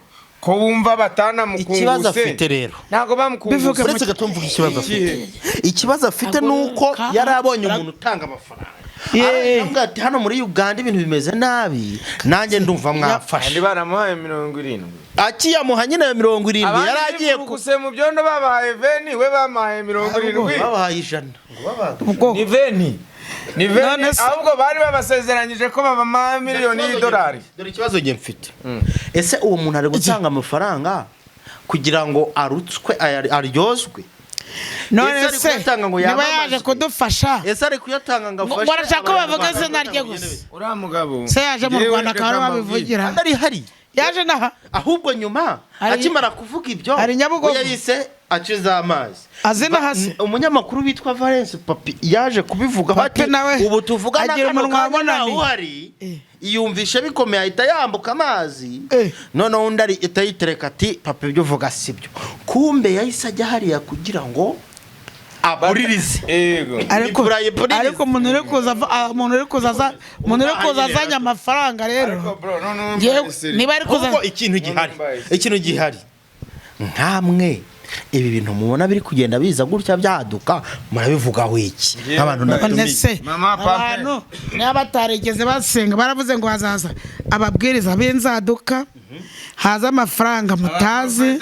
ko wumva batanamukunguse? Ikibazo afite rero, ntabwo bamukunguse. Bivuge. Uretse gato mvuga ikibazo afite, ikibazo afite ni uko yari abonye umuntu utanga amafaranga. Aravuga ati hano muri Uganda ibintu bimeze nabi, nanjye ndumva mwafashe. Kandi baramuhaye 70. Akiyamuha nyine ayo 70 Abandi yari agiye ku bivuruguse mu byondo babahaye 20, we bamuhaye 70. Babahaye 100 ngo babahaye Ubwo Ni 20, ni 20. None se- Ahubwo bari babasezeranyije ko babamuha miliyoni y'idolari. Dore ikibazo njye mfite: ese uwo muntu ari gutanga amafaranga kugira ngo arutswe, aryozwe? None Ese ari se kuyatanga ngo niba yamamazwe? yaje kudufasha? Ese ari kuyatanga ngo afashe Ngo arashaka ko bavuga Abanyarwanda? izina rye gusa. Uriya mugabo Se yaje mu Yewe, Rwanda akaba reka ariwe mbabwire. wabivugira. Atari hari. Yaje naha. Ahubwo nyuma akimara kuvuga ibyo, Hari Nyabugogo. we yahise aciza amazi. Azi na hasi. Umunyamakuru witwa Valence Papi yaje kubivuga Papi ati nawe ubu tuvugana agira kano umunwa kanya munani. ntawe uhari, yumvishe bikomeye ahita yambuka amazi. Noneho undi ahita yitereka ati Papa ibyo uvuga si byo. Kumbe yahise ajya hariya kugira ngo aburirize. Yego. Ariko Iburayi polisi. Ariko umuntu uri kuza azanye amafaranga rero. Ariko bro, none Njyewe niba ari kuza Ahubwo ikintu gihari, Mumbai. ikintu gihari, nkamwe ibi bintu mubona biri kugenda biza gutya byaduka, murabivugaho iki nk'abantu None natumiye? se Mama Pampe. abantu niba batarigeze basenga, baravuze ngo hazaza ababwiriza b'inzaduka, haza amafaranga mutazi,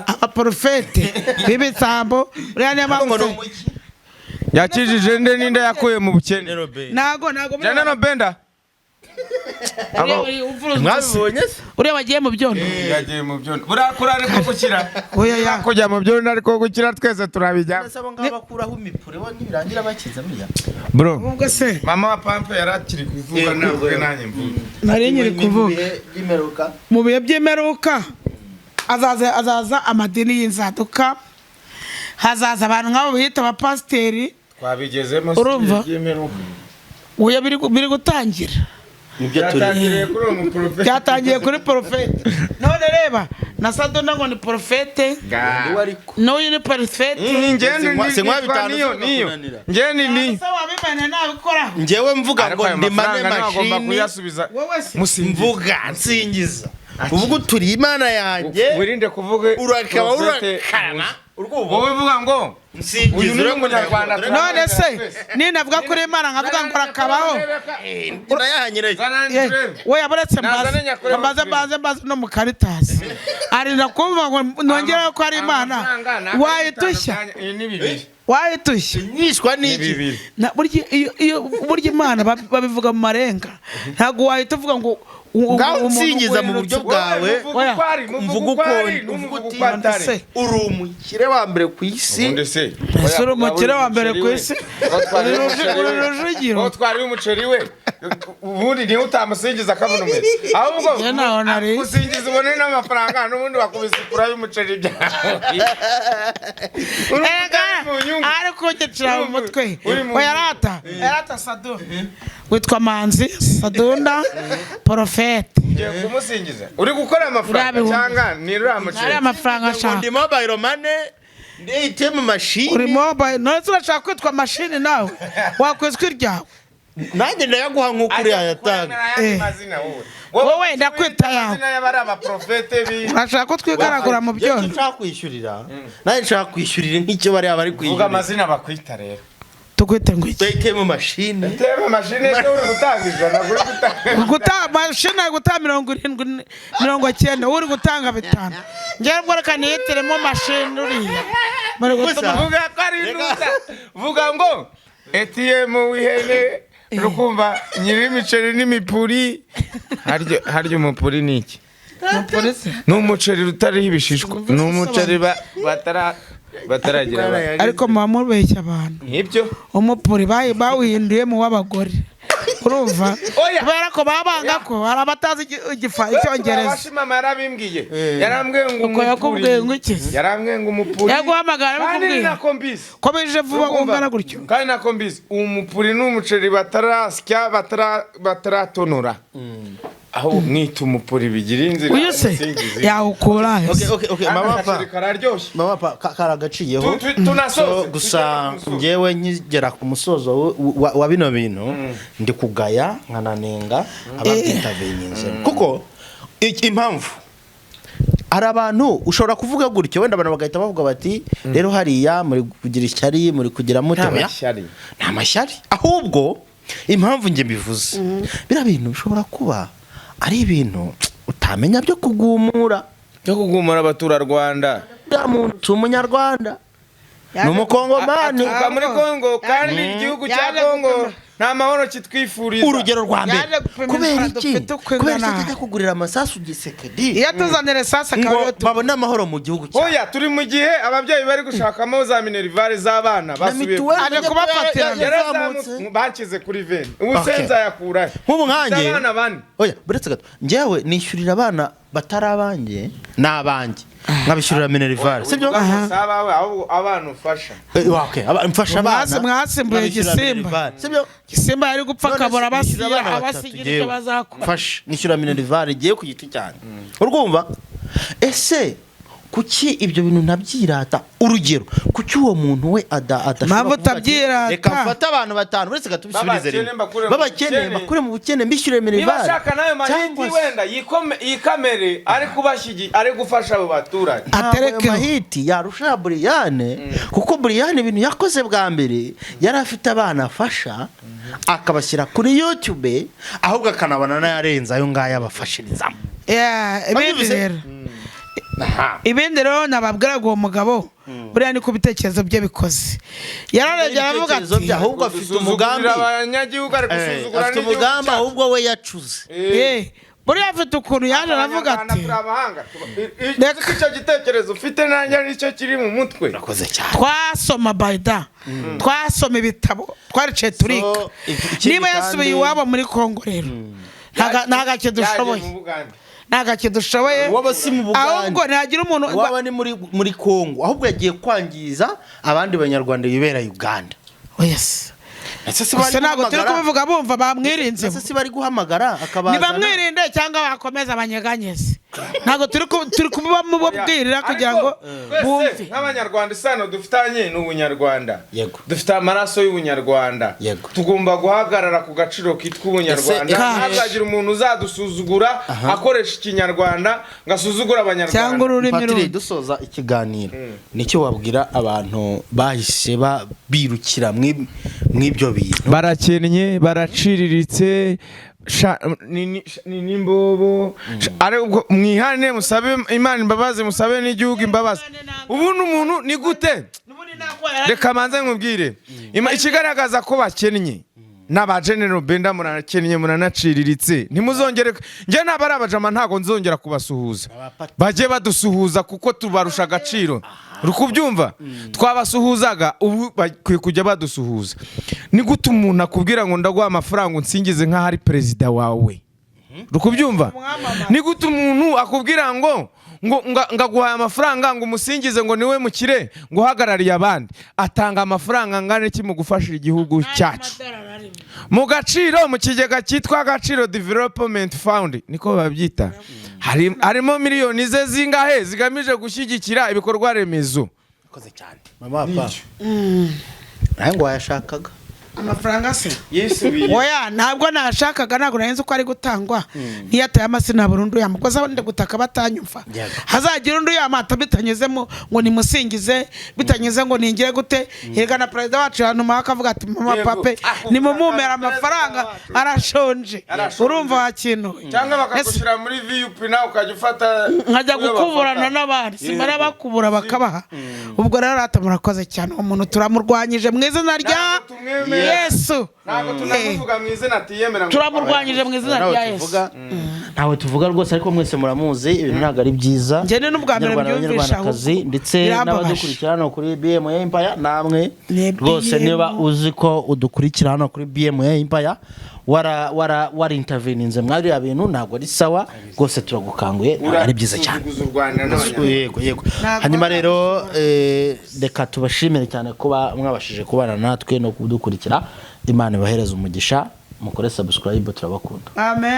abaporofete b'ibisambo, uriya niyo Ngo mpamvu ni umuki? Yakijije nde? Ninde yakuye mu bukene? Ntago General Benda. Mwabibonye se? Uriya wagiye mu byondo. Yagiye mu byondo, buriya kuri ariko gukira. Oya ya. Kujya mu byondo ariko gukira, twese turabijyamo. Ndasaba ngabo bakuraho imipure bo nibirangira bakiza buriya. Bro, Ubwo se mama wa Pampe yari akiri kuvuga, ntabwo nanjye mvuga. Nari nkiri kuvuga. By'imperuka. Mu bihe by'imperuka azaza amadini y'inzaduka, hazaza abantu nk'abo biyita abapasiteri. Twabigezemo. Urumva? Oya, biri gutangira. Nibyo turi. Byatangiriye kuri uwo muprofeti. Byatangiye kuri porofete. None reba na Sadona ngo ni porofete. Uwo ariko N'uyu ni porofete. Ngende. Sinywa bitanu Niyo niyo. singakunanira. Ngende ni Ese wabimenya nabikoraho? Njyewe mvuga Ariko ngo ayo ndi mane mafaranga ntabwo agomba mashini. kuyasubiza. Wowe se Musingiza. Mvuga nsingiza, uvuga uturi Imana yanjye. Wirinde kuvuga Urakaba profete. urakarama urwubu. Wowe uvuga ngo Nsingiza. Uyu ni umunyarwanda. None se ninavuga kuri Imana nkavuga ngo urakabaho? Urayahanyirayo. We yaburetse Nazane mbaze nyakure mbaze bakubwire. Mbaze no mu karitasi arinda kumva ngo nongereho ko ari Imana. Wayitushya, wayitushya. Nyishwa n'iki? Bibiri. Burya iyo burya Imana babivuga mu marenga, ntabwo wahita uvuga ngo Ngaho nsingiza mu buryo bwawe. Muvuga uko ari, muvuga Mvuga uko ari, uko numuvuga uti- uko atari. Se. Uri umukire wa mbere ku isi. Ubundi se Ese uri umukire wa mbere ku isi? Uri Rujugiro. Aho twariye umuceri we, ubundi niwe utamusingiza akabona umeze, ahubwo Njye ntaho nariye. gusingiza ubone n'amafaranga, n'ubundi bakubise ikura y'umuceri byawe. Urumva utari mu nyungu. Ari kunyicira mu mutwe. Uri mu Oya, rata rata Sadu, witwa Manzi Sadunda Porofete. Ugiye kumusingiza uri gukora amafaranga Uriya bihumbi. cyangwa ni uriya Ari muceri? amafaranga Ngo ashaka. ndi mobile money, ndi ATM machine. Uri mobile none se urashaka kwitwa mashini? Nawe wakwizwi iryawe. Nanjye ndayaguha nk'uko uriya yatanga. Ayandi Eh. mazina wowe. Wowe ndakwita yawe. Amazina y'abari abaprofete bi Urashaka ko twigaragura mu Njye icyo byondo? nshaka kwishyurira, nanjye nshaka kwishyurira nk'icyo bariya bari Vuga kwishyurira. amazina bakwita rero. Tukwite ngo iki? ATM machine. Tema mashine se, uri gutanga 100, uri gutanga Guta mashini ari gutanga 70, 90, uri gutanga 5. Njyewe ubwo reka niyitiremo mashini uriya muri gutuma. Vuga ko ari intuza, vuga ngo ATM w'ihene, urukumva nyiri imiceri n'imipuri. Harya umupuri ni iki? Umupolisi. Ni umuceri utariho ibishishwa, ni umuceri bataragira Ariko muba mubeshya abantu. Nk'ibyo. Umupuri bawuhinduye mu w'abagore, urumva? Oya. Kubera ko baba banga ko hari abatazi icyongereza. Mama yarabimbwiye, yarambwiye ngo Uko yakubwiye ngo iki? Yarambwiye ngo umupuri. Yaguhamagara Kandi ni abikubwira? nako mbizi. Ko bije vuba Urumva? ungana gutyo. Kandi nako mbizi, umupuri ni umuceri batarasya, bataratonora, aho mwita umupuri bigira inzira. Uyu se umusingizi. yawukura he? Okay, Kandi mama pa. agaceri kararyoshye. Mama pa karagaciyeho. Tunasoze. So, gusa Tugere ku musozo. njyewe nkigera ku musozo wa bino bintu, ndi kugaya nkananenga ababyitabiriye, kuko impamvu hari abantu ushobora kuvuga gutyo, wenda abantu bagahita bavuga bati rero hariya muri kugira ishyari, muri kugira mute. Nta Oya. mashyari. Nta mashyari, ahubwo impamvu njye mbivuze, biriya bintu bishobora kuba ari ibintu utamenya byo kugumura. Byo kugumura abaturarwanda. Uriya muntu si umunyarwanda, ni umukongomani. Aturuka muri Kongo, kandi igihugu cya Yaje Kongo gupima. nta mahoro kitwifuriza. Urugero rwa mbere, Yaje gupima kubera inzara iki dufite uko kubera iki ingana. atajya kugurira amasasu Gisekedi Iyo atuzanira esase akaba ngo ariyo babone amahoro mu gihugu cyacu? Oya, turi mu gihe ababyeyi bari gushakamo za minerivare z'abana Na basubiye mituweli Aje umenye ko kubafatira. yazamutse. Yarazamutse, banshyize kuri veni ubu. Okay. Se nzayakura he? Nk'ubu nkanjye Mfite abana bane. Oya, buretse gato, njyewe nishyurira abana batari abanjye n'abanjye, nkabishyurira minerivare, sibyo? Uvuga ngo si abawe, ahubwo abana ufasha. Okay, mfasha abana, Mwasimbuye nkabishyurira Gisimba. minerivare, sibyo? Gisimba yari gupfa None akabura se nishyura abasiya abana batatu abasigira icyo njyewe. bazakora. Mfasha nishyura minerivare ngiye ku giti cyanjye, urumva? Ese kuki ibyo bintu ntabyirata? Urugero, kuki uwo muntu we adashobora Mpamvu kuvuga ati, utabyirata? reka mfate abantu batanu, uretse gato tubisubirize B'abakene rimwe, mbakure mu b'abakene bukene. mbakure mu bukene, mbishyure Niba minerivare. ashaka n'ayo mahiti Cyangwa se- wenda yikamere, ari ari gufasha abo baturage. Ntabwo ayo Aterekeho. mahiti yarusha Buriyane, kuko Buriyane ibintu yakoze bwa mbere yari afite abana afasha, akabashyira kuri YouTube, ahubwo akanabona n'ayarenze ayo ngayo abafashirizamo. Yeah, ibindi Wabyumvise? rero, ibindi rero nababwiraga, uwo mugabo buriya ni ku bitekerezo bye bikoze, yararebye aravuga Ibitekerezo ati bye, ahubwo afite umugambi. Gusuzugurira abanyagihugu, ari gusuzugura Afite n'igihugu umugambi cyacu. ahubwo we yacuze. Buriya afite ukuntu yaje aravuga Abanyarwanda ati turi abahanga. Reka. Uzi ko icyo gitekerezo ufite nanjye aricyo kiri mu mutwe. Urakoze cyane. Twasoma bayida, twasoma ibitabo, twaricaye turiga. So, ikindi Niba yasubiye iwabo muri Kongo rero, nta gake Yaje dushoboye. mu Bugande. Nta gake dushoboye. Waba si mu Bugande. Ahubwo ntihagira umuntu Waba ni muri Kongo, ahubwo yagiye kwangiza abandi banyarwanda bibera Uganda. Oya se. Ese si Gusa bari ntabwo turi guhamagara? kubivuga bumva bamwirinze. Ese si bari guhamagara akabazana? Nibamwirinde cyangwa bakomeze abanyeganyeze, ntabwo turi kubibamubwirira kugira ngo Ariko twese bumve. nk'abanyarwanda, isano dufitanye ni ubunyarwanda. Yego. Dufite amaraso y'ubunyarwanda. Yego. Tugomba guhagarara ku gaciro kitwa ubunyarwanda. Ntazagira umuntu uzadusuzugura akoresha ikinyarwanda ngo asuzugure abanyarwanda. Cyangwa ururimi Patiri, rundi. dusoza ikiganiro, nicyo wabwira abantu bahise birukira mw'ibyo bintu? Barakennye, baraciriritse, ni n'imbobo. Ariko mwihane, musabe Imana imbabazi, musabe n'igihugu imbabazi. Ubundi umuntu ni gute? Reka manze nkubwire. Ikigaragaza ko bakennye N'aba General Benda murakennye, muranaciriritse, ntimuzongere. Njye naba ari abajama, ntabwo nzongera kubasuhuza. Bajye badusuhuza kuko tubarusha agaciro, uri kubyumva? Twabasuhuzaga, ubu bakwiye kujya badusuhuza. Ni gute umuntu akubwira ngo ndaguha amafaranga unsingize nk'aho ari perezida wawe? Uri kubyumva? Ni gute umuntu akubwira ngo ngaguhaye amafaranga ngo umusingize, ngo niwe mukire, ngo uhagarariye abandi? Atanga amafaranga angana iki mu gufasha igihugu cyacu? Mu gaciro, mu kigega cyitwa Agaciro Development Fund, niko babyita, harimo miliyoni ze zingahe zigamije gushyigikira ibikorwa remezo? Urakoze cyane, mama papa. Nawe ngo wayashakaga? Amafaranga se? Yisubiye. Oya, ntabwo nashakaga, ntabwo nari nzi uko ari gutangwa. Niyo ateye amasina burundu yama, kuko ndi gutaka batanyumva. Hazagira undi yamata bitanyuzemo ngo nimusingize, bitanyuze ngo ningire gute. Hirwa na perezida wacu yantumaho akavuga ati: "Mama pape, nimumumere amafaranga, arashonje." Arashonje. Urumva wakintuye? Cyangwa bakagushyira muri VUP, nawe ukajya ufata Nkajya uyo gukuburana bafata. n'abandi, simara bakubura bakabaha. Ubwo rero rata, murakoze cyane. Uwo muntu turamurwanyije mu izina rya Ntabwo tumwemera. Yesu. Ntabwo tunamuvuga mu izina atiyemera ngo Turamurwanyije mu izina Ntawe rya Yesu. tuvuga, ntawe tuvuga rwose, ariko mwese muramuzi. Ibintu ntabwo ari byiza. Njye ni n'ubwa mbere Banyarwanda, mbyumvisha, Banyarwandakazi, ahubwo ndetse birambabaje. n'abadukurikira hano kuri BMA Empire namwe Ni rwose, BM. niba uzi ko udukurikira hano kuri BMA Empire, wara wara interveninze mwariya bintu, ntabwo ari sawa rwose. Turagukanguye, ntabwo ari byiza cyane. Urasuzuguza u Rwanda n'Abanyarwanda. Yego. Ntabwo Hanyuma rero reka tubashimire cyane kuba mwabashije kubana natwe no kudukurikira. Imana ibahereze umugisha, mukore subscribe, turabakunda. Amen.